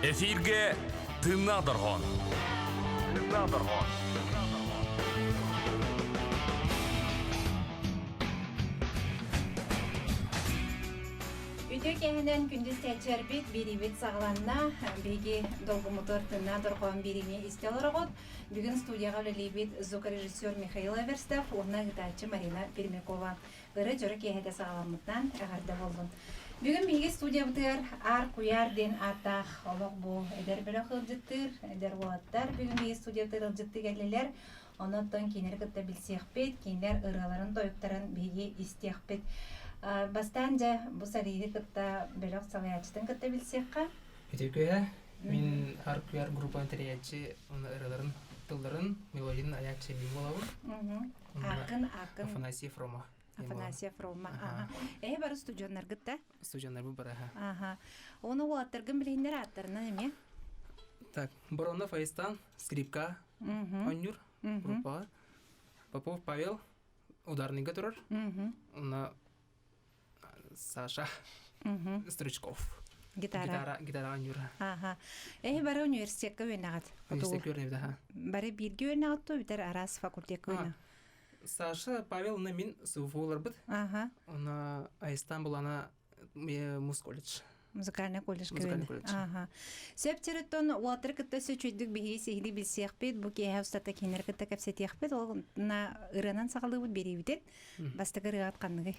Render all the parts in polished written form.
Эфиргэ тыыннаах дорҕоон. Тыыннаах дорҕоон. Үтүө киэһэнэн күндү истээччилэрбит, биэриибит саҕаланна. Биһиги долгумутугар тыыннаах дорҕоон биэриини истэ олороҕут. Бүгүн студияҕа үлэлиибит звукорежиссер Михаил Эверстов уонна ыытааччы Марина Пермякова. Ыры дьоро киэһэтэ саҕаламмытынан эҕэрдэ буоллун. Бүгүн биһиги студиябытыгар Аар Куйаар диэн ааттаах олох бу эдэр бөлөх ыалдьыттыыр, эдэр уолаттар бүгүн биһиги студиябытыгар ыалдьыттыы кэллилэр. Онон кинилэри кытта билсиэхпит, кинилэр ырыаларын-тойуктарын биһиги истиэхпит. Бастаан дьэ бу Сарииһи кытта бөлөх салайааччытын кытта билсиэххэ. Үтүө күөһэ. Мин Аар Куйаар группаны тэрийээччи уонна ырыаларын тылларын, мелодиятын айааччы мин буолабын. Акын, акын. Афанасий Фрома. Афанасия Фрома. Ага. Эһи бары студионнаргыт да? Студионнарбыт бары, аха. Ага. Оны уолаттаргын билиһиннэр ааттарынан эмиэ? Так, Боронов Айыстан, скрипка, оонньуур группаҕа. Попов Павел ударныйга турар. Уонна Саша Стручков. Гитара. Гитара, гитара оонньуура. Аха. Эһи бары университекка үөрэнэҕит. Университекка үөрэнэбит, аха. Бары бииргэ үөрэнэҕит дуо, бүтэр араас факультекка үөрэнэ? Саша, Павел уонна мин СУФУ-ларбыт. Аха. Уонна Айыстан булана муз колледж. Музыкальный колледж Музыкальный колледж. Аха. Сөп территтон уолаттары кытта сөчүйдүк биһиги сиһили билсиэхпит, бу киэһэ устата кинилэри кытта кэпсэтиэхпит, ол на ырыанан саҕалыыбыт биэриибитин. Бастакы ырыаҕыт ханныгый?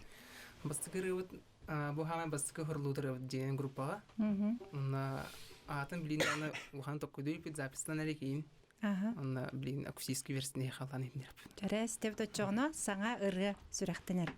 Бастакы ырыабыт бу хаамай бастакы хорлуут ырыабыт диэн группаҕа. Онно аатын билин аны улахан токкудуйпут записьтан эрэ киин. Онно билин акустический версияны халан иһиннэрпит. Төрэ истэбит оччоҕуна саҥа ырыа сүрэхтэнэр.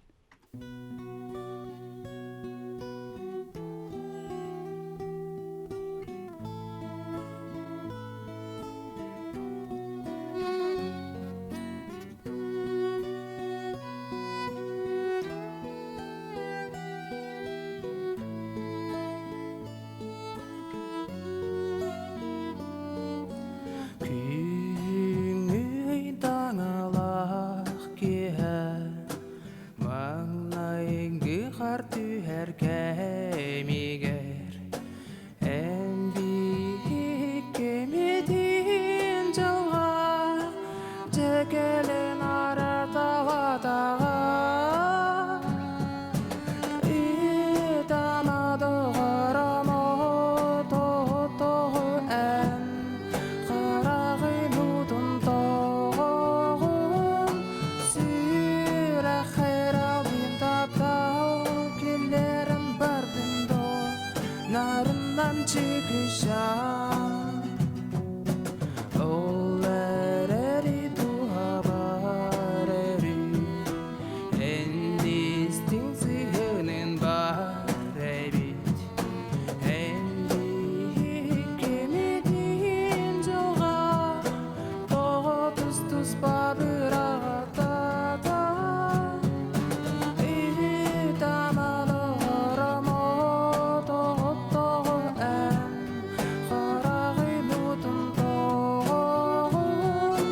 Күҥүй таҥалаах киэһэ маҥнайгы хар түһэр кэмигэр эн биһиккимитин дьылҕа дьэ кэлэн араталатаҕа Ытамадоҕором отоҕу эн хараҕын уутун тоҕоҕун сүрэххэр албын таптал киллэрэн бардын доо нарыннан чүкүшан Ол эрэри туһабар өрүү Эн истиҥ сыһыанын бар эбит Эн кимитин дьылҕа Тоҕо тус-туспа быраҕаттата Үһү-таман оҕоромо тоҕо эн Хараҕын уутун тоҕоҕун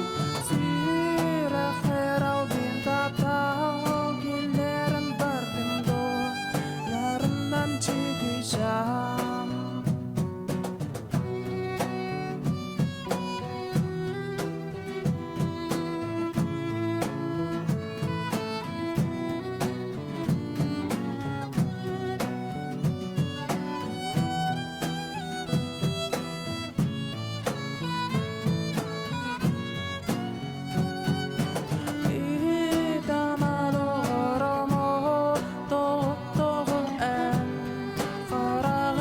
Сүрэххэр албын таптал киллэрэн бардым доо Нарыннан чүгүчам. Ытаман оҕоромо тоҕо эн хараҕын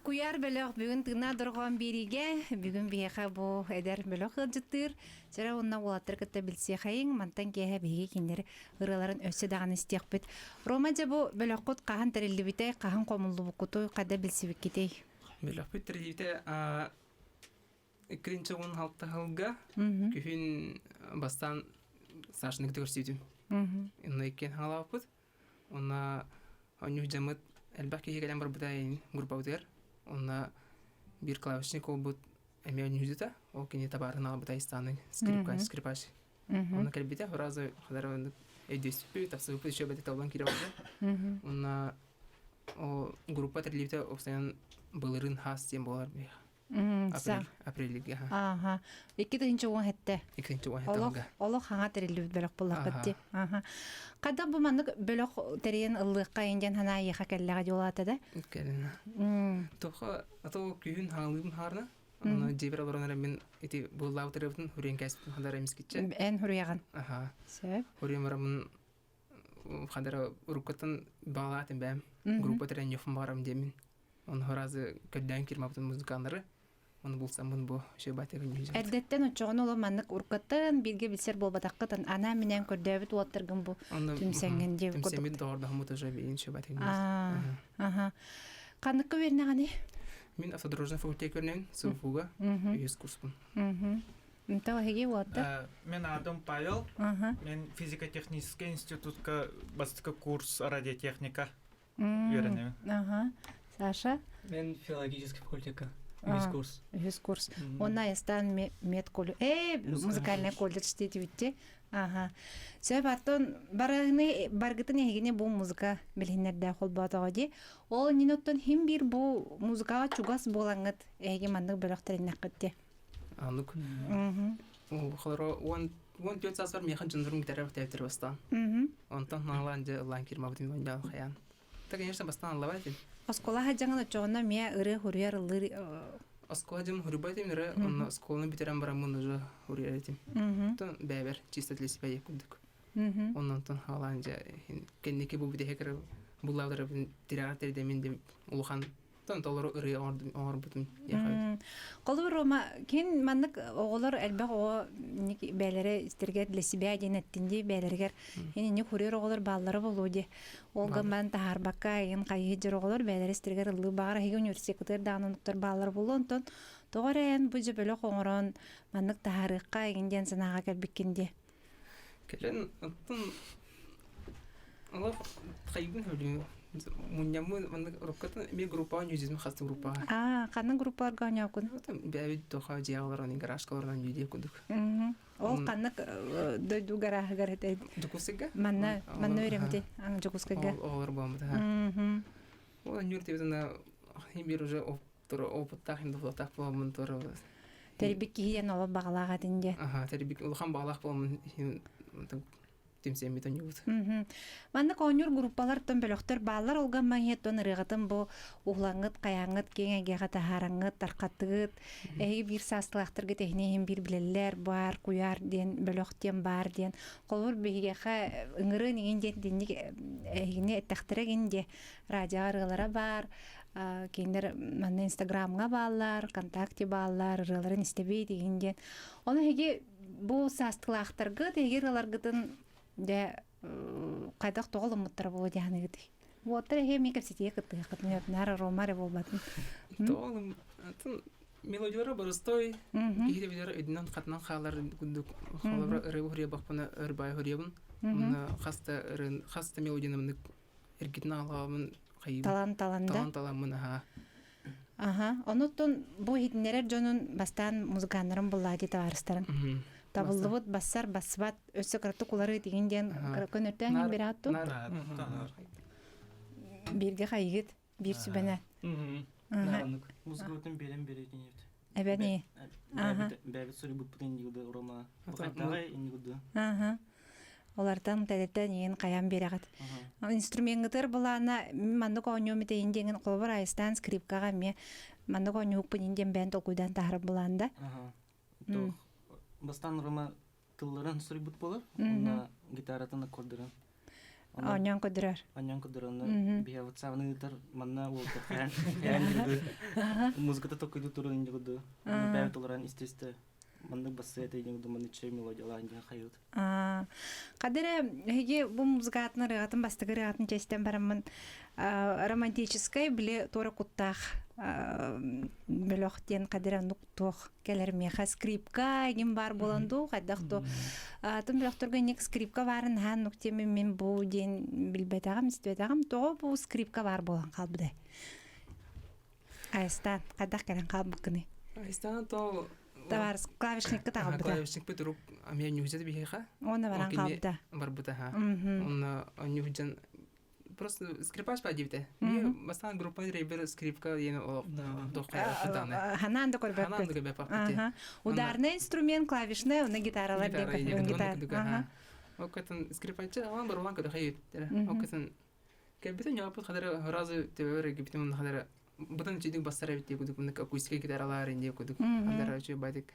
Куйаар бөлөх бүгүн тыына дорҕоон биэриигэ бүгүн биһиэхэ бу эдэр бөлөх ыалдьыттыыр. Чэрэ уонна уолаттар кытта билсиэхэйиҥ. Мантан киэһэ биһиги кинилэр ырыаларын өссө даҕаны истиэхпит. Рома дьэ бу бөлөххүт хаһан тэриллибитэй, хаһан хомуллубуккутуй, хайда билсибиккитий? Бөлөхпүт тэриллибитэ иккинчи уон алта сылга күһүн бастаан Сашаны кытта көрсүбүтүм. Инна иккиэн хаҥалаабыппыт. Онно онньуу дьаммыт элбэх киһи кэлэн барбыта группабытыгар. Онно биир клавишник уолбут эмиэ онньуһута. Ол кини табаарын аҕалбыта Айстаны скрипка, скрипач. Онно кэлбитэ сразу хадара оннук өйдөспүт, тапсыбыппыт еще бэти толлон киирэ барда. Онно ол группа тэриллибитэ уопсайынан былырыын хаас диэн буолар биһиэхэ. Апрель, апрельге. Ага. 2017. 2017 Олох олох хаҥа тэриллибит бөлөх буллахпыт ди. Аха. Хада бу маннык бөлөх тэрийэн ыллыахха индиан хана айыха кэллэҕэ дьулаата да? Кэлин. Тоха ато күһүн хаалыым хаарна. Онно дьиэбэр олорон эрэ мин ити буоллаабыт ырыабытын хуруйан кээспитим хадара эмискиччэ. Эн хуруйаҕын. Аха. Сөп. Хуруйан бараммын хадара уруккаттан баҕалаатым бэм. Группа тэрэн ньофун баҕарам диэмин. Оны хоразы көрдөөн кирмабытын музыканнары оны булсаммын бу шөбатыгын ньүһү Эрдэттэн оччоҕуна оло маннык уркаттан бииргэ билсэр буолбатаххытын анаа минээн көрдөөбүт уоттаргын бу түмсэҥҥин диэбит курдук. Түмсэммит доҕордоһуммут уже биин шөбатыгын. Аха. Ханныкка үөрэнэҕиний? Мин автодорожный факультет көрнөбүн СУФУга үһүс курспун. Нто эһиги уоттар? Мен аатым Павел. Мен физико-технический институтка бастакы курс радиотехника үөрэнэбин. Ага. Саша? Мен филологический факультетка. Үһүс курс. Үһүс курс. Онна айастаан мед колледж. Э, музыкальный колледж диэбитти. Аха. Сөп аттон барыгыны баргытын эһигини бу музыка билиһиннэрдээх холбоотоҕо дии. Ол иннин оттон хим биир бу музыкаҕа чугас буолаҥҥыт эһиги маннык бөлөх тэриннэххит дии. Анук. Холоро 14 сааспар миэхэ дьоннорум гитара тэптэр бастаан. Онтон наалаан дьэ ыллаан кирмабытым онньоон хайаан. Та, конечно, бастаан ыллабат этим. Оскуола хаджаҥын оччоҕуна эмиэ ырыа хуруйар ыллыыр Оскуола дьым хуруйбат этим эрэ, онно оскуоланы бүтэрэн бараммын уже хуруйар этим. Тон бэйэбэр чисто для себя курдук. Оннонтон хаалаан дьэ кэнники бу бүтэһик буллаабытарабын тирэҕэр тирдэмин дем улахан Тон толору ырыа оҥорбутум диэхэ. Холобур, Рома, кин маннык оҕолор элбэх оҕо бээлэрэ истэргэ для себя диэн эттин дии бээлэригэр ини курьер оҕолор бааллара болуу ди. Ол гынан таһаарбакка ин хайыы дьер оҕолор бээлэрэ истэригэр ыллыы баҕар эһиги университетыгар даҕаны оннуктар бааллар болуу онтон тоҕо эрэ эн бу дьэ бөлөх оҥорон маннык таһаарыахха игин диэн санааҕа кэлбиккин дии. Кэлин оттон олох хайбын сөбүлүүм. Мунньаммын маннык уруккутун эмиэ группаҕа ньүүдьүтүм хас да группаҕа. Аа, ханнык группаларга оонньооккун? Бэйэбит тоха дьиэҕэ олорон гаражка олорон ньүүдиэ курдук. Ол ханнык дойду гарааһыгар этэ? Дьокуускайга. Манна манна үөрэммити Дьокуускайга. Оҕолор буолбута. Ол ньүүр тибитина бир уже опыттаах индуфлатаах буоламмын туора Тэрбик киһи олох баҕалаах этин дьэ. Аха, тэрбик улахан баҕалаах буоламмын иһин түмсэммит оонньуубут. Маннык оонньуур группалар тон бөлөхтөр бааллар олган маҥиһыттан ырыаҕытын бу уһулаҥҥыт, хайаҥҥыт, киэҥ эйгэҕэ таһаараҥҥыт, тархаттыгыт. Эһиги биир саастылаахтаргыт эһини иһин биир билэллэр, баар, куйаар диэн бөлөх диэн баар диэн. Холобур биһигэхэ ыҥырыан иҥин диэн итинник эһигини эттэхтэрэ гин диэ радио ырыалара баар, кинилэр манна инстаграмҥа бааллар, ВКонтакте бааллар, ырыаларын истэбит игин диэн. Ону эһиги бу саастылаахтаргыт, эһиги ырыаларгытын дьэ хайдах тоҕо ылыммыттара буолуо диэханыгытый? Уоттар эһиги эмиэ кэпсэтиигэ кыттыһыаххытын наар Рома эрэ буолбатын. Тоҕо атын мелодиялара боростой, киһи да билэр өйдөнөн хатынан хаалар курдук холобура ырыа уһуруйабахпына өр баай уһуруйабын. Уонна хас да ырыан хас да мелодияны маннык эргитин аҕалаабын хайыыбын. Талан талан да. Талан таламмын аһаа. Аха. Онуттан бу иһитиннэрэр дьонун бастаан музыканнарын буллаати табаарыстарын. Табыллыбыт бассар бассыбат өссө кыратык уларыы тигин диэн көнөртөөн бираатту. Бииргэ хайыгыт биир сүбэнэ. Музыкабытын берен беретинебит. Эбэни. Бэбит суруйбуппутун иннигуду Рома. Бухайдаҕай иннигуду. Аха. Олартан тэлэттэн иин хайан биэрэҕит. Инструменҥытыр былаана маннык оонньуом итейин диэҥин холобур айыстаан скрипкаҕа эмиэ маннык оонньуукпун ин диэн бэйэн толкуйдаан таһарар былаан да. Бастаан Рома тылларын суруйбут буолар, уонна гитаратын аккордарын. Оонньоон көрдөрөр. Оонньоон көрдөрөр. Онно биһи WhatsApp-ны ыытар манна уолтар хайаан хайаан дигиду. Музыката токкуйду турун индигиду. Бэйэ толоран истэ-истэ маннык бассыа этэ индигиду маннык чэй мелодиялаан диэн хайыт. Кадыра эһиги бу музыкатын ырыатын бастакы ырыатын чэстэн бараммын романтическай били туора куттаах бөлөх диэн кадыра оннук туох кэлэр миэхэ скрипка игин баар буолан дуу хайдах дуу атын бөлөхтөргө инник скрипка баарын хаан нук диэмин мин бу диэн билбэтэҕим истибэтэҕим тоҕо бу скрипка баар буолан хаалбытай Айстан хайдах кэлэн хаалбыккыный Айстан то Табаарыс клавишникка таҕалбыта. Клавишникпыт урук эмиэ ньуһдьа биһиэхэ. Уонна баран хаалбыта. Барбыта ха. Онно ньуһдьан просто скрипач па диэбитэ. Бастаан группа рейбер скрипка диэн туох Ханаан да көрбөппүт. Ханаан да көрбөппүт. Ударный инструмент клавишный, онно гитаралар диэн гитара. Оккатын скрипачы алан барулан көрөхөй. Оккатын Кэлбитин ньооппут хадара разы төбөр кибитин хадара бутан чидик бассар эбит диye кудук мындык акустика гитаралар инде кудук андара үчү бадык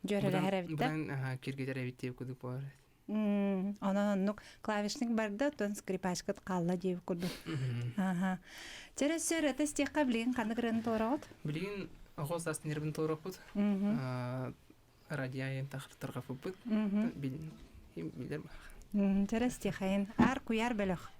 Дьөрөлөһөр эбит да. Бутан киргитер эбит диye кудук бар. Онон оннук клавишник барда, оттон скрипачкыт хаалла диye курдук. Аха. Чэрэ сөр это стихка билигин ханнык ырыаны туораҕыт? Билигин оҕо саас нервин туораппыт. Радиайын тахтарҕафыппыт. Билер Чэрэ стихайын ар куяр бөлөх.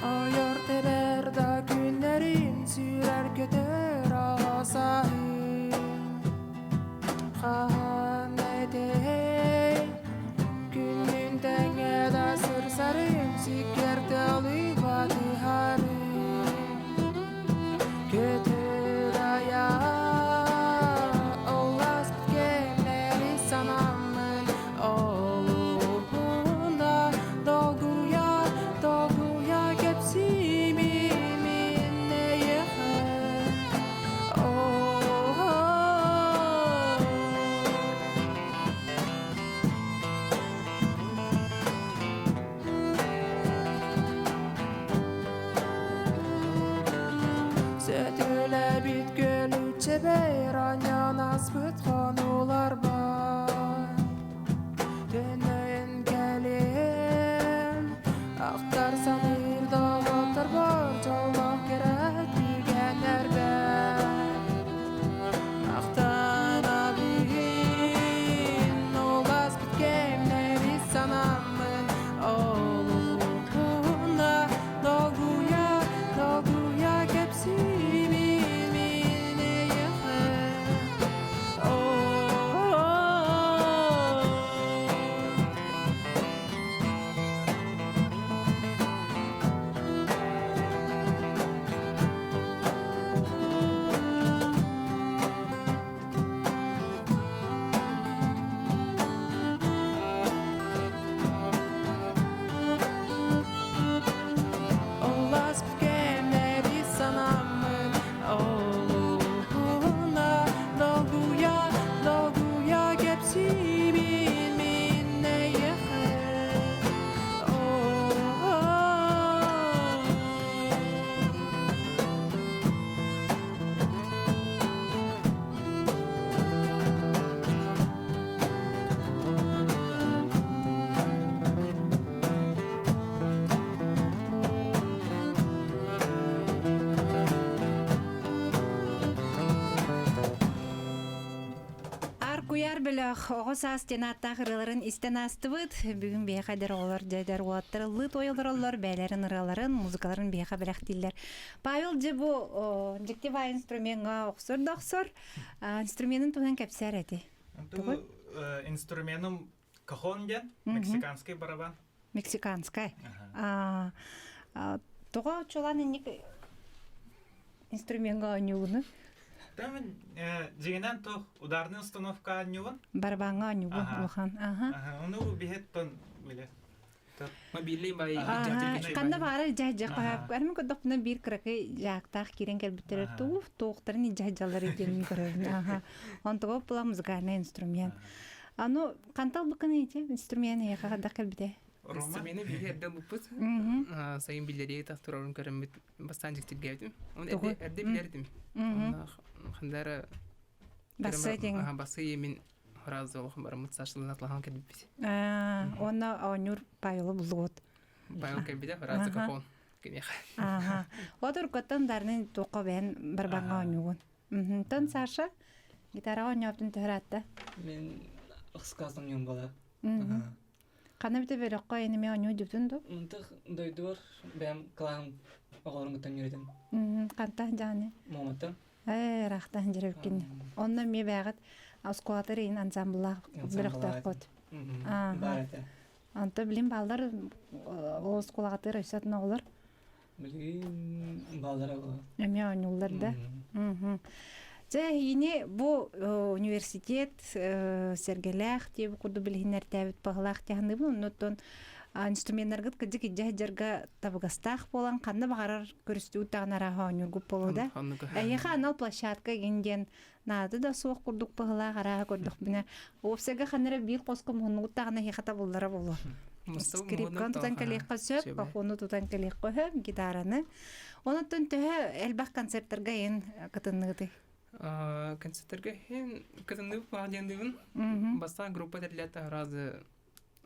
Ойор тэбэр да күннэрин сүүрэр көтөр аҕасаһын Хаһан этэй күнүн тэҥэ да сырсарын сиккэр тылыыбатыһарын Көтөр айа оласпыт кэмнэри санаммын олуһунда долгуйа долгуйа кэпсиимин мин эйиэхэ Сөтөлөбүт көлүччэбэр анньан аспыт хонууларбар Төннөйөн кэлиэм Ахтар саныыр доҕотторбор дьоллоох кэрэ түгэннэрбэр Махтанабын Уласпыт кэмнэри санаммын Олуһунна долгуйа, долгуйа кэпсиибин мин эйиэхэ Уласпыт кэмнэри санаммын Олуһуна долгуйа, долгуйа кэпсиибин мин эйиэхэ Ар куйар бөлөх оҕо саас диэн ааттаах ырыаларын истэн аастыбыт. Бүгүн биһиэхэ эдэр оҕолор дьэдэр уолаттар ыллыы туойалар бэйэлэрин ырыаларын, музыкаларын биһиэхэ бэлэхтииллэр. Павел дьэ бу дьикти баай инструмеҥҥа охсор да охсор. Инструменын туһунан кэпсээр эти. Ту инструменум кахон диэн, мексиканский барабан. Мексиканскай. Тоҕо чулан инник инструментга оонньуугуну? Там дьиҥинэн туох ударный установка оонньуубун. Барабаҥҥа оонньуугун улахан. Аха. Ону биһеттон биле. Мобильный бай Ханна баара дьаһдьах хаһаап. Армы көрдөхпүнэ биир кыракый дьаактаах киирэн кэлбиттэрэ туuf туохтарын дьаһдьаллар диэн көрөбүн. Аха. Онтуга була музыкальный инструмент. Аны хантал быкын ити инструмент эйэхэ хайдах кэлбитэ? Инструменты биһи эрдэ ылбыппыт. Сайын биллэрии тах турарын көрөммүт бастаан дьиктиргээбитим. Оны эрдэ эрдэ билэрдим. Онно хандара Бассы диэн. Бассы емин Разы олох бараммыт Сашалын атлахан кэлбиппит. Уонна оонньуур Павелы буллугут. Павел кэлбитэ, разы кахон киниэхэ. Аха. Отуркаттан дарны туохха бэйэн барбаҥҥа оонньуугун. Тон Саша гитараҕа оонньообутун төһөр Мен ыксказым ньон бала. Ханна бүтэ бөлөххө эниме оонньуу дьүтүн ду? Мынтых дойдуар бэм клаһым оҕолорун кытта үөрэтим. Хантан дьааны? Муоматтан. Ээ, ыраахтан дьэревкин. Онно эмиэ бээҕит оскуолатар иин ансамбллаах бөлөхтөөххүт. Баар этэ. Онто билин бааллар ол оскуолаҕатыгар өссө атын оҕолор. Билигин бааллара буолар. Эмиэ оонньууллар да. Дьэ, ини бу университет сэргэлээх диэби курдук билиһиннэртээбит баһылаах тиһаныыбын оннуттан инструменнаргыт кыдьык илдьэ сылдьарга табыгастаах буолан ханна баҕарар көрүстүгүт даҕаны арааһа оонньуургут буолуо да. Эһиэхэ анал площадка игин диэн наада да суох курдук быһылаах арааһа көрдөхпүнэ уопсайга ханна эрэ биир хоско муһуннугут даҕаны эһиэхэ табыллара буолуо. Скрипканы тутан кэлиэххэ сөп, похуону тутан кэлиэххэ сөп, гитараны. Онон төһө элбэх концерттарга эн кытынныгытый? Концерттерге эн кытынныбыт баҕа диэн Бастаан группа тэрилээт разы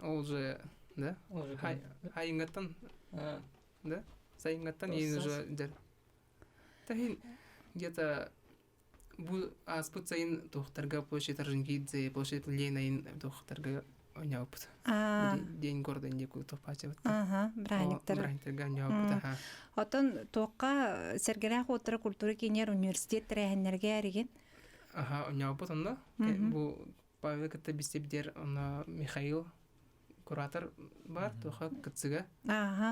Ол же, да? Хайынгаттан, да? Сайынгаттан иин уже дэр. Тахин где-то бу ааспыт сайын туохтарга площадь Орджоникидзе, площадь Ленин туохтарга оñооппут. День города индику туохпаачыбыт. Ага, браниктар. Браниктарга оñооппут, аха. Отон туохха Сэргэлээх уоттара культура киинигэр университет тэрээһиннэргэ эригин? Аха, оñооппут онно. Бу Павел кытта билсибитигэр онно Михаил куратор бар туоха кытсыга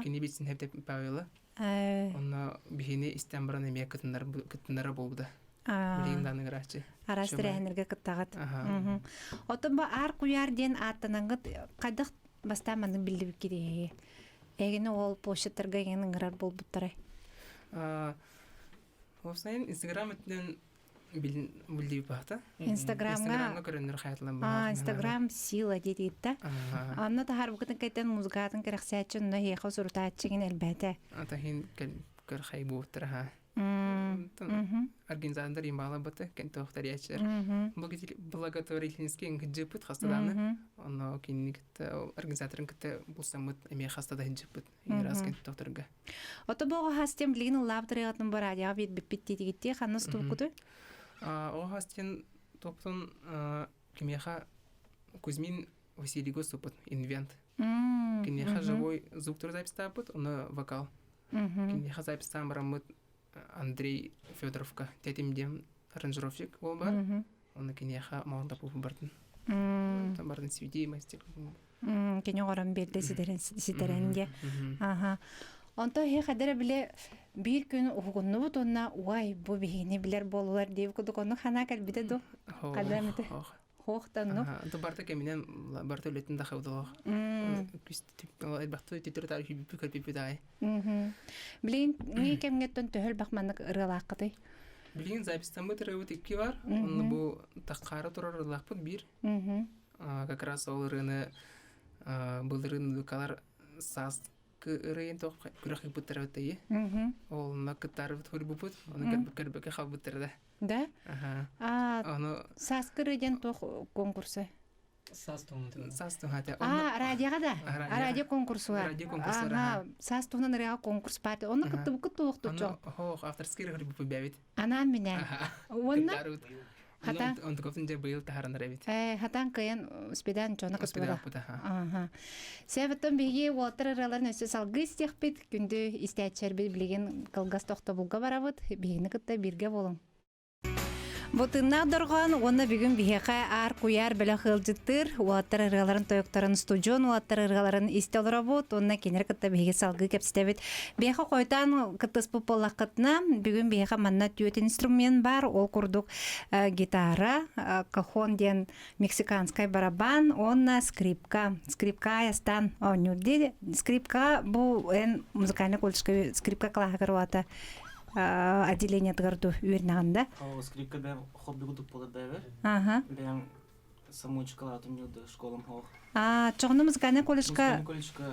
кини билсин хэбде Павела онно биһини истэн баран эмиэ кыттынара буолбута билигин дааны гырааччы араас тэрээһиннэргэ кыттаҕыт оттон бу аар куйаар диэн ааттанаҥҥыт хайдах бастаан маннык биллибиккит эһигини ол площадьтарга эҥин ыҥырар буолбуттарай Уопсайын Инстаграм өттүнэн билдиби баата. Инстаграмга көрөннөр хаятылан баар. Инстаграм сила диэтиитта. Анна таһаарбыкытын кайтан музыкатын кэрэхсээччи онно эһиэхэ сурутааччыгын элбээтэ. Атахин көр хай буоттара ха. Организатор имбала бата кентоохтариячер. Благотворительский жыпыт хастаданы. Онно кинини кытта организаторын кытта булсаммыт эмиэ хастада жыпыт. Раз кентоохторга. Ото бу хастем билигин ыллаабыт ырыаҕытын бу радиоҕа биэрбиппит диэтигиттии ханна устубуккутуй? Оҕо хастен топтун кимиэхэ Кузьмин Василийго уступпут инвент. Киниэхэ живой звук записьтааппыт, ону вокал. Киниэхэ записьтаан бараммыт Андрей Федоровка тетим диэн аранжировщик ол бар. Оны киниэхэ маҕан бардын. Бардын свиди мастер. Кини оҥорон биэрдэ ситэрэн ситэрэн диэ. Аха. Онто хе хадара биле биир күн уһугуннубут уонна уай бу биһигини билэр буолулар диэбит курдук оннук ханаа кэлбитэ ду хадам ити хоохтанну То барта кэминэн барта үлэтин да хабдалах. Элбэхтэ түтүрү тары хүбүпү көрбүпү даай. Билигин ни кэмҥэттэн төһөл бах маннык ырыалааххытый? Билигин записьтаммыт ырыабыт икки бар. Онно бу таххаара турар ырыалаахпыт биир. Как раз ол ырыаны былырыын лукалар сааскы ырыйын тоқ күрэх ыппыттара баттайы. Ол онно кыттаарыбыт хурбупут, оны көрбөкө халбыттара да. Да? Аха. А Ону сааскы ырыа диэн туох конкурса? Саас туһунан. Саас туһата. А, радиоға да? Радио конкурсугар. Радио конкурсугар. Ага, саас туһунан ырыаҕа конкурс баар. Онно кыттыбыккыт туохтуччу? Ону авторский ырыа бэбит. Анаан минээн. Уонна Хата онтукатын дьэ быйыл таһаранар эбит. Э, хатан кыйан успедан чона кыттыбата. Аха. Себеттен биһиги уолаттар ырыаларын өссө салгыы истиэхпит. Күндү истээччилэрбит билигин кылгас тохтобулга барабыт. Биһигини кытта бииргэ буолуҥ. Бу тыыннаах дорҕоон уонна бүгүн биһиэхэ аар куйаар бөлөх ыалдьыттыыр уолаттар ырыаларын тойуктарын студион уолаттар ырыаларын истэ олоробут уонна кинилэри кытта биһиги салгыы кэпсэтэбит. Биһиэхэ хойутаан кыттыспыт буоллаххытына, бүгүн биһиэхэ манна түөрт инструмент баар. Ол курдук гитара, кахон диэн мексиканскай барабан уонна скрипка. Скрипка айастаан оонньуур дии. Скрипка бу эн музыкальный колледжка скрипка клаһыгар уата отделениетыгар ду үөрнэҕин да? О, скрипка бэм хобби кудук болар бэбер. Ага. Бэм самоучкалаатым нюда школам хох. А, чоҕуну музыкальный колледжка Музыкальный колледжка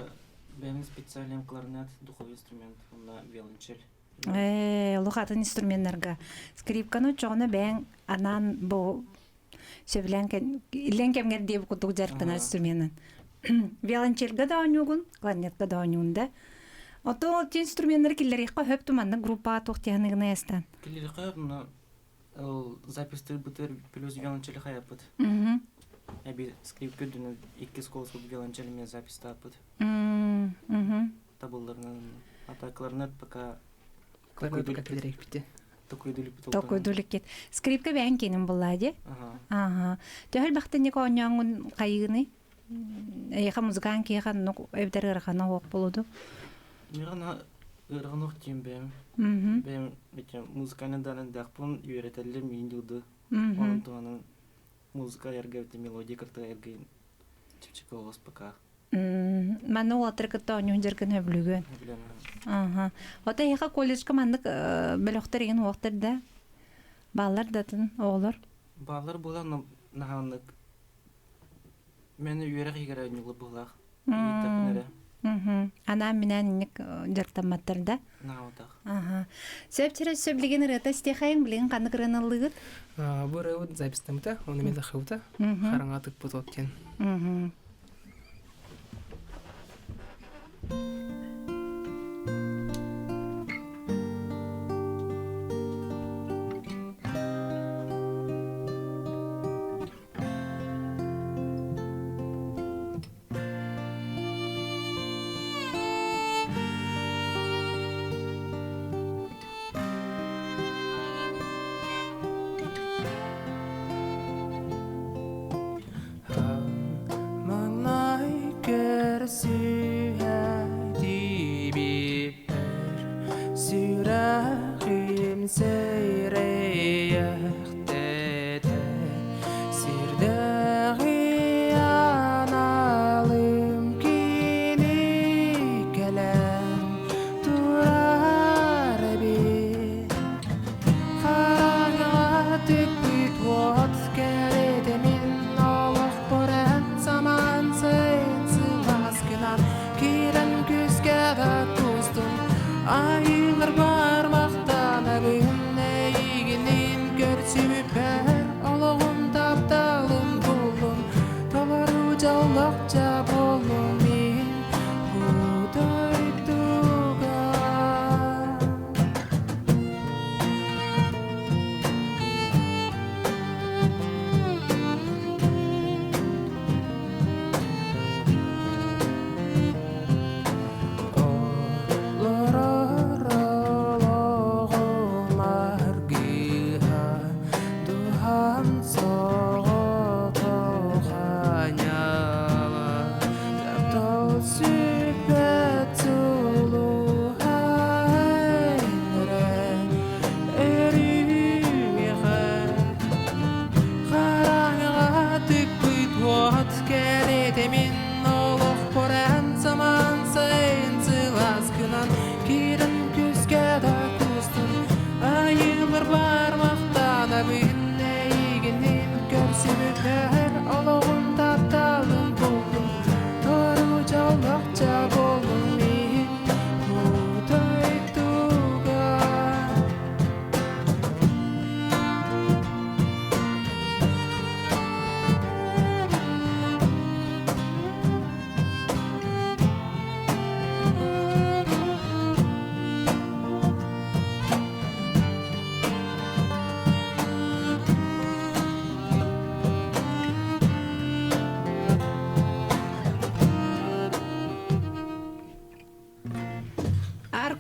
бэм специальным кларнет, духовой инструмент, онна виолончель. Э, лухатын инструменнарга. Скрипканы чоҕуну бэйэҥ анаан бу сөбүлээн иллэҥ кэмҥэр диэбит курдук дьарыктанар инструменын. Виолончельга да оонньуугун, кларнетка да оонньуун да. Ото ол инструменнары киллэриэххэ хөп туманнык группаҕа туох тиһаныгына ястан. Киллэриэххэ мына ол записьтыр бытыр плюс виолончель хайаппыт. Эби скрипка үрдүнэн иккис голос виолончель мен записьтааппыт. Табылларынан. А так кларнет пока Кларнет пока киллэриэхпит. Токуйдуликкит. Скрипка бэйэн киинин буллаа дии. Ага. Төһөл бахтынник оонньооҥҥун хайыыный? Эйиэхэ музыкаан киэхэ оннук эбэтэр ыарахана суох буолуду? Ыарахана ыарахан ох диэн бэйэм. Бэйэм битэ музыкальный данындаахпын үөрэтэллэр миин дылды. Онон туһанан музыка айарга битэ мелодия кытта айарга чэпчэки оҕус пока. Манна уолаттары кытта оонньуун дьаргын сөбүлүүгүн. Аха. Ото эһиэхэ колледжка маннык бөлөхтөр игин уохтар да? Бааллар да атын оҕолор? Бааллар буолан наһааннык мен үөрэх игэр оонньуулар быһылаах. Ииттаппын эрэ. Анаан минээн инник дьарыктамматтар да? Нааватах. Аха. Сөп чэрэ сөп билигин ырыата истиэхэйин билигин ханнык ырыаны ыллыгыт? Бу ырыабыт записьтаммыта, оны мен захыбыта. Хараҥа тыкпыт от диэн. Маҥнай көрсүһэ тиийбиппэр сүрэҕим сэрэйэхтэтэ сирдээҕи аналым кини кэлэн турар эбит Хараҥаҕа түкпүт уот кэрэтэ мин олохпор эн самаан сайын сылаас гынан киирэн күүскэ да куустум айыылар бармахтанабын эйигинин көрсүбүппэр олоҕум тапталым буллум толору дьоллоох буоллум мин бу дойдуга. Олорор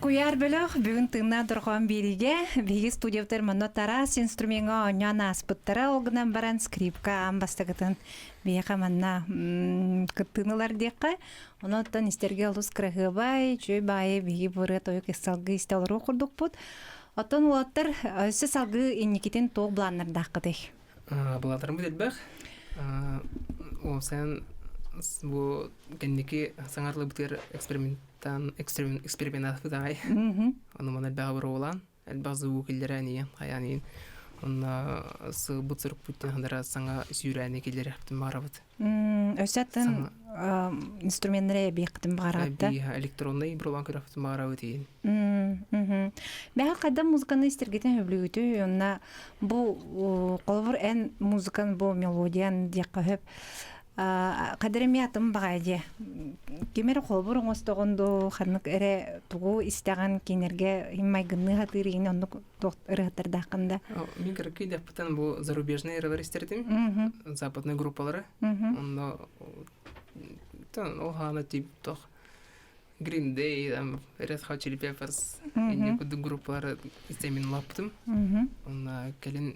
Куйаар бөлөх бүгүн тыыннаах дорҕоон биэриигэ биһиги студиябытыгар манна Тарас инструмеҥҥа оонньоон ааспыттара. Ол гынан баран скрипка аан бастакытын биһиэхэ манна кыттыыны ылар диэххэ. Онон истэргэ олус кыраһыабай, үчүгэй баайы биһиги бу ырыа-тойук салгыы истэ олоруох курдукпут. Оттон уолаттар өссө салгыы инникитин туох былааннардааххытый? Былааннарбыт элбэх. Уопсайан бу кэнники саҥарыллыбытыгар эксперименттаан экспериментаатыбыт аҕай. Ону маны элбэҕи боруобалаан, элбэх звук киллэрэн ийэн, хайаан ийэн. Онно сылбыт сурукпут диэн саҥа сүүрээни киллэриэхпитин баҕарабыт. Өссө атын инструменнары эбиэххитин баҕараҕыт да? Электроннай бырылаан көрөхпүтүн баҕарабыт ийин. Бэһэ хайда музыканы истэргитин сөбүлүүгүтүй? Онна бу холобур эн музыкан бу мелодиян диэххэ сөп. Кадыр эмиэ атын баҕайы дьэ. Ким эрэ холобур оҥостоҕун дуу, ханнык эрэ тугу истэҕин кинилэргэ майгынныы сатыыр игин оннук туох ырыһыттардааххын да? Мин кыракый дэппитен бу зарубежные ыралар истэрдим. Западные группалары. Онно ол хаана тип тох Green Day, там, Red Hot Chili Peppers инни курдук группалары истэмин улааппытым. Онно кэлин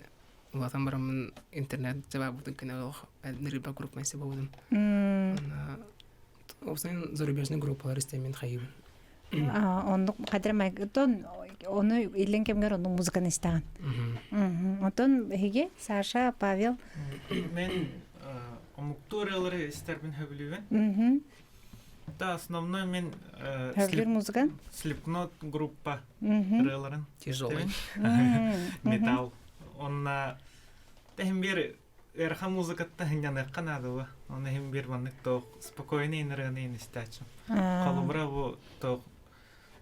улаатан бараммын интернет жабаабытын кэнэ олох нырыба группа болдум. Онно Осен зарубежный группалар истэмин хайыбын. Оннук хадыр майгытон ону иллен кэмгэр оннук музыканы истэҕин. Онтон эһиги Саша, Павел Мен омуктуу ырыалары истэрбин сөбүлүүбүн. Да, основной мен Сөбүлүүр музыкан? Slipknot группа ырыаларын. Тяжелый. Металл. Онна тэһин бир ыарахан музыкаттан сынньаныахха наадала. Оны иһин бир маннык тоох спокойный ырыаны истээччим. Холобура бу тоох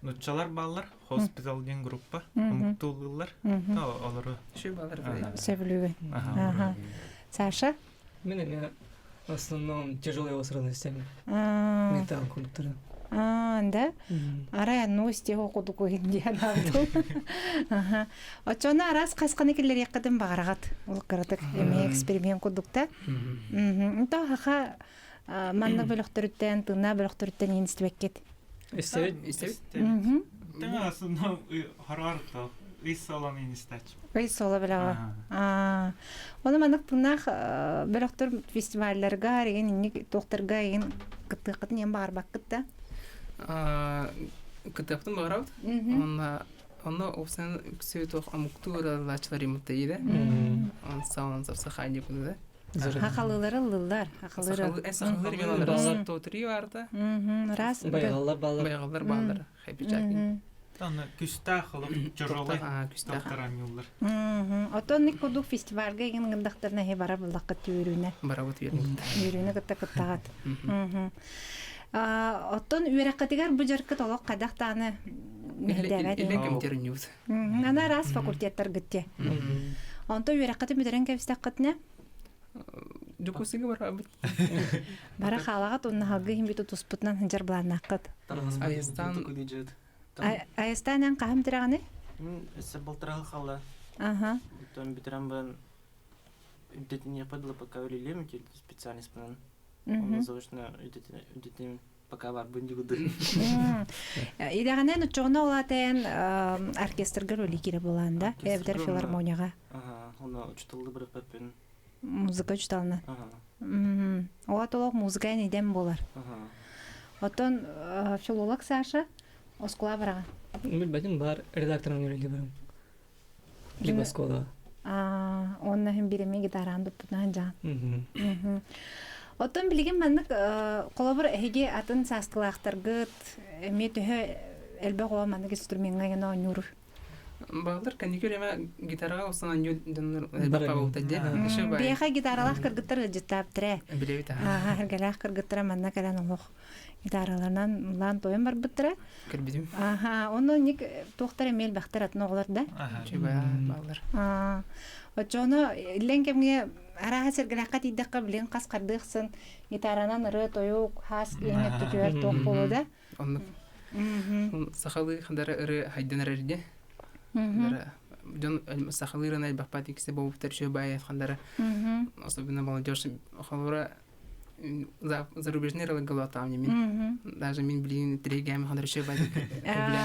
нуччалар бааллар, Hospital диэн группа, омуктууллар. Олору. Шүй балар. Сөбүлүүбүн. Саша? Мен эмиэ в основном тяжелые осраны истэбин. Металл культура. А, да? Арай ну истиэх кудук диэн аабытым. Оччону араас хасханы киллэриэххитин баҕараҕыт. Ол кыратык эмиэ эксперимент курдук да. Онто хаха маннык бөлөхтөрүттэн, тыыннаах бөлөхтөрүттэн иһин истибэккит. Истэбит. Истэбит. Тэҥэ основном хороор то ый солон истач. Ый соло бөлөҕө. Ону маннык тыыннаах бөлөхтөр фестивалларга, реген инник туохтарга еген кыттыаххытын иэн баҕарбаккыт да? Кыттыахпытын баҕарабыт. Онно онно уопсайынан үксү туох омуктуу ырыалааччылар иммутта иде. Он саон сахаани куду да. Хахалыылары ыллылар. Хахалыыры. Сахалыыр мен олар тотри барда. Раз. Байгаллар баллар. Байгаллар баллар. Happy Jacking. Аны күстээх олох тяжелый тохтаранньыллар. Оттон ник курдук фестивальга еген гындахтарына хе бара буллакка түүрүүнэ. Барабыт үөрүүнэ. Үөрүүнэ кытта кыттаҕат. Оттон үөрэххитигэр бу дьарыккыт олох хайдах даҕаны мэһэйдээбэт. Илэн кэмитэринньубут. Аны араас факультеттар гытте. Онтон үөрэххитин бүтэрэн кэбистэххитинэ Дьокуускайга барабыт. Бара хаалаҕат уонна халгыы иһин бүтү туспутунан сылдьар былааннааххыт. Айастан Айастан эн хаһан бүтүрэҕиний? Өссө балтараа хаалла. Аха. Оттон бүтэрэн баран үрдэтиниэхпэ дылы пока үлэлиэм специальностьпынан. Онно заочно үрдэтинем пока барбын дьугуду. Идэҕинэн оччоҕуна улаатайан оркестргар үлэ киирэ буолаан да? Эбэтэр филармонияҕа. Аха, онно учуталлы бырыппаппын. Музыка учуталына. Оҕо толох музыка эн идэм буолар. Оттон филолог Саша оскуола бараҕын. Билбэтим бар редакторым үлэлии барым. Либо оскуола. Онно иһин бириме гитараан туппутунан дьаан. Оттон билигин маннык холобур эһиги атын сааскылаахтаргыт эмиэ төһө элбэх оҕо маннык инструмеҥҥа гына оонньуур Баалар кэнники время гитараҕа устан оонньуу дьоннор элбэх баабыта дии. Биэхэ гитаралаах кыргыттар ыалдьыттаабыттара. Билэбит аа. Эргэлээх кыргыттара манна кэлэн олох гитараларынан ыллаан тойон барбыттара. Көрбүтүм. Аха, онно ник туохтар эмиэ элбэхтэр атын оҕолор да. Бааллар. Оччоно иллэҥ кэмҥэ арааһа сэргэлээххэ тиийдэххэ билин хас хардыахсын гитаранан ырыа тойук хаас иэн өттүтүгэр туох буолуо да. Оннук. Сахалыы хадара ыры хайдан эрэрде. Дьон сахалыы ырыаны элбэхпат иккисэ буолбуттар үчүгэй баайы хандара. Особенно молодежь холура. Зарубежный рылыгалатам мин. Даже мин билин трегем хандар еще бадик билен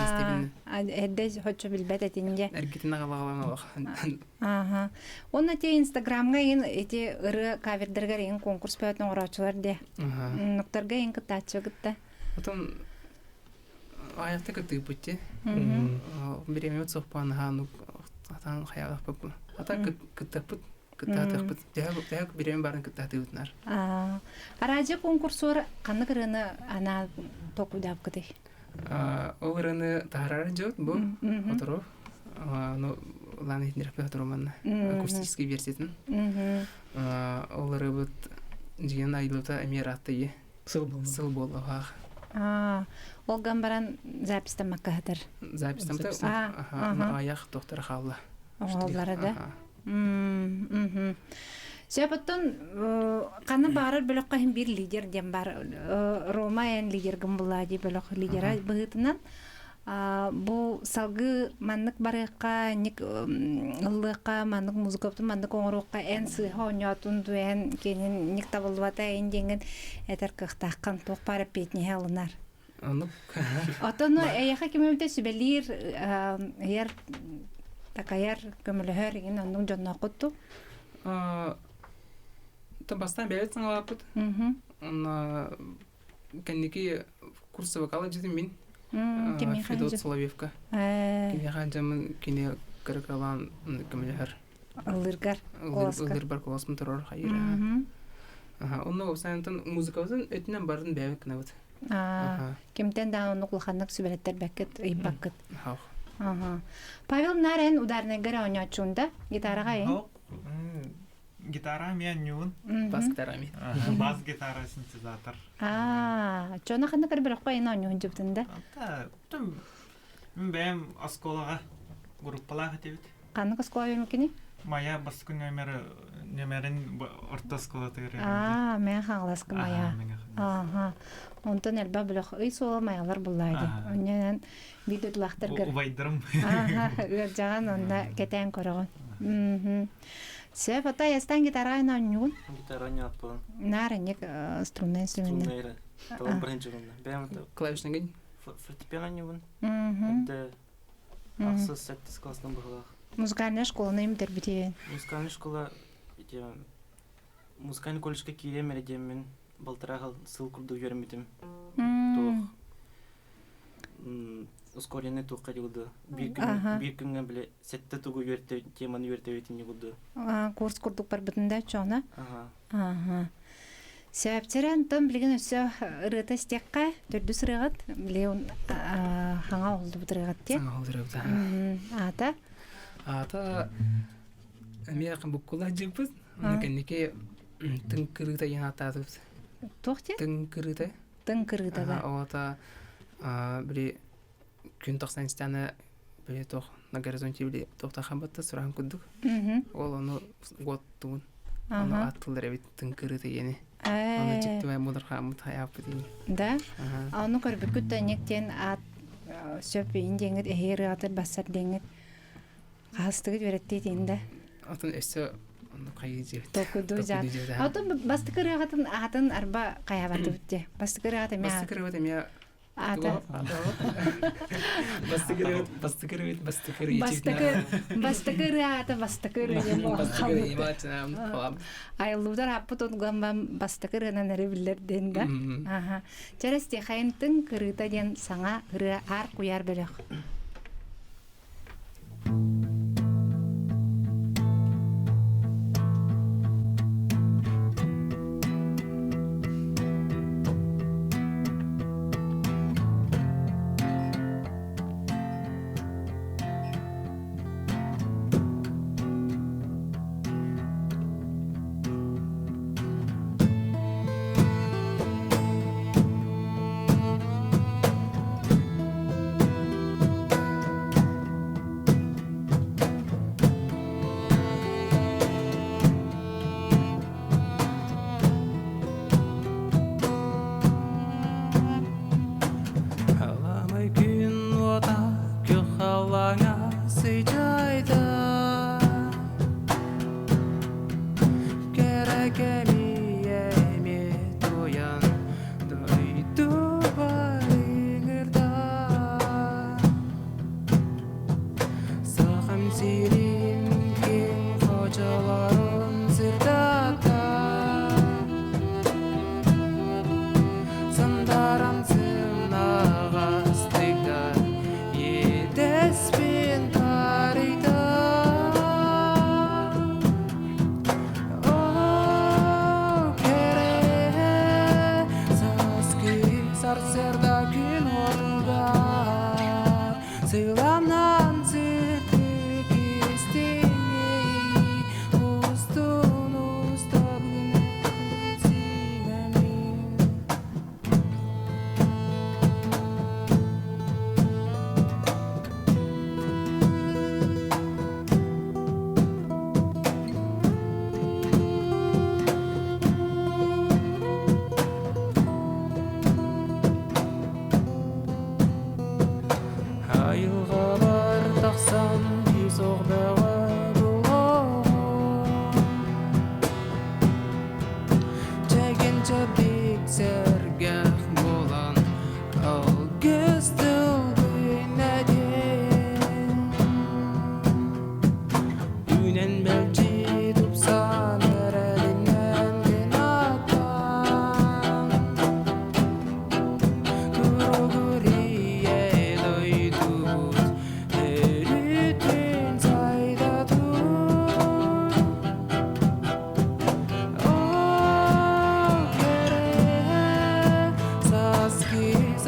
истебин. Эрдэ хочо билбет этинде. Эргитин агалагалан олох. Ага. Онна те Инстаграмга ин эти ыры кавердергер ин конкурс бөтөн ороочулар де. Нуктарга ин кыттааччы кытта. Потом аякта кыттыыппытти. Биремет сохпан хану атан хаялахпыт. Ата кыттаппыт кыттаатыахпыт. Тэһэ биреме барын кыттаатыыбытнар. Арадьы конкурсуар ханнык ырыаны ана токудаапкытый? Ол ырыаны таһарар дьот бу оторов. Ну, лан иһитиннэрпэ оторов манна. Акустический версиятын. Ол ырыабыт дьиэн айылыта эмиэ ырааттайы. Сыл буолла. Сыл буолла Ол ган баран запистамакка хатар. Запистамта аяқ доктор хаалла. Оҕоллара да. Сөп оттон ханна баарар бөлөххө иһин биир лидер диэн бар. Рома эн лидер гымбылаа дии бөлөх лидера быһыытынан. Бу салгыы маннык барыахха, ник ыллыахха, маннык музыкабытын маннык оҥоруохха эн сыыһа оонньоотун дуу эн киэнин ник табыллыбата эн диэҥҥин этэр кыахтааххын туох баар эппиэтинэһи алынар. Оннук. Оттон эйиэхэ ким эмитэ сүбэлиир, ыйар, такайар, көмөлөһөр игин оннук дьоннооххут дуу? То бастаан бэйэбит саҥалааппыт. Онно кэнники курс вокала дьитим мин. Федот Соловьевка. Кимиэхэ дьаммын кини кырыкалаан көмөлөһөр. Ыллыргар. Ыллырбар куоласпын турар хайыра. Онно уопсайынан музыкабытын өтүнэн барын бэйэбит гынабыт. Кимтэн даҕаны оннук улаханнык сүбэлэттэрбэккит, ыйбаккыт. Павел Нарен ударныйгар оонньооччуун да гитараҕа эн? Гитара мен ньуун. Бас гитара ми. Бас гитара синтезатор. Аа, чона ханна көрбөрөххө эн оонньуун дьыбытын да? Та, бэйэм оскуолаҕа группалаах этибит. Ханнык оскуола үөрэммиккиний? Майа бастакы номер нөмерин орто оскуолатыгар Аа, Мэҥэ Хаҥаласка Майа. Ааха. Онтон элбэх бөлөх ый суола майалар буллаады. Онньонан биир дойдулаахтаргар. Убайдарым. Ааха, ыалдьаҕан онно кэтээн көрөҕүн. Мм. Сөп, ото айастан гитара оонньуугун? Гитара оонньооппун. Наар инник струнная инструмент. Струнная талан баран дьурунна. Бэйэм Клавишный фортепиано оонньуубун. Эрдэ ахсыс сэттис класстан быһылаах. Музыкальная школаны бүтэрбитин. Музыкальная школа ити музыкальный колледжка киириэм эрэ диэммин балтараа сыл курдук үөрэммитим. Туох ускоренный туохха дьылды. Биир күн биир күҥҥэ били сэттэ тугу үөртэ теманы үөртэбитин ньугуду. Курс курдук барбытын да чоона. Аха. Сөпчөрө онтон билигин өссө ырыата истиэххэ төрдүс ырыаҕыт билигин хаҥа олдубут ырыаҕыт диэ. Саҥа олдурабыт. Аата? Аата эмиэ буккула дьыппыт. Онно кэнники тыҥ кырыыта диэн ааттаатыбыт. Туох диэн? Тыҥ кырыыта. Тыҥ кырыыта да. Оҕото били күн тахсан истэҕинэ били туох на горизонте били туохта хабатта сураһын курдук. Ол ону уоттуун. Ону аттылар эбит тыҥ кырыыта диэни. Ону дьиктибай мудархааммыт хайааппыт ини. Да? Ону көрбүккүт да инник диэн аат сөп ин диэҥҥит эһиги ырыаҕытыр бассар диэҥҥит хаһыстыгыт үөрэттиит ин да? Отон өссө хайыы дьиэбит. Толкуйдуу дьаат. Отон бастакы ырыаҕытын аатын арба хайаабатыбыт дии. Бастакы ырыаҕыт эмиэ Бастакы ырыабыт эмиэ Аата. Бастакы бастакы бастакы Бастакы бастакы ырыа аата бастакы ырыа диэн буолан Айыллыбытар ааппыт отгамбам бастакы ырыанан эрэ биллэр диэн да. Аха. Чэрэ Стихайын тыҥ кырыыта диэн саҥа ырыа аар куйаар бөлөх.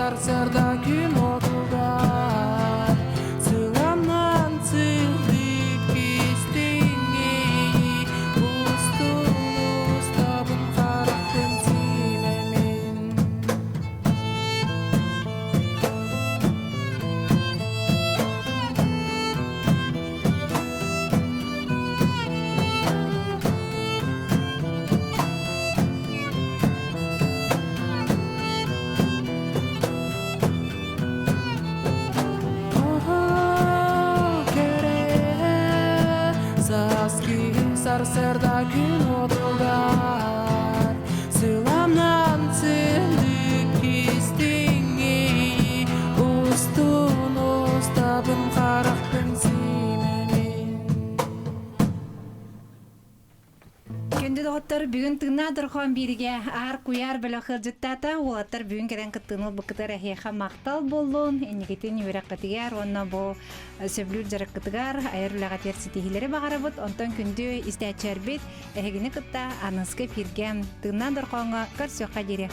сарсыарда күн отугар Сыламнан сырдык истиҥ Устун устабын харахпын симэмин. Сарсыарда күн отугар Сыламнан сырдык истиҥ Устун устабын харахпын симэмин. Күндү доҕоттор, бүгүн тыыннаах дорҕоон бииригэ аар куйаар бөлөх ыалдьыттаата. Уолаттар бүгүн кэлэн кыттыыны ылбыккытыгар эһиэхэ махтал буоллун. Инникитин үөрэххитигэр уонна бу сөбүлүүр дьарыккытыгар айар үлэҕитигэр ситиһиилэри баҕарабыт. Онтон күндү истээччилэрбит эһигини кытта аныгыскы эфиргэ тыыннаах дорҕооҥҥо көрсүөххэ диэри.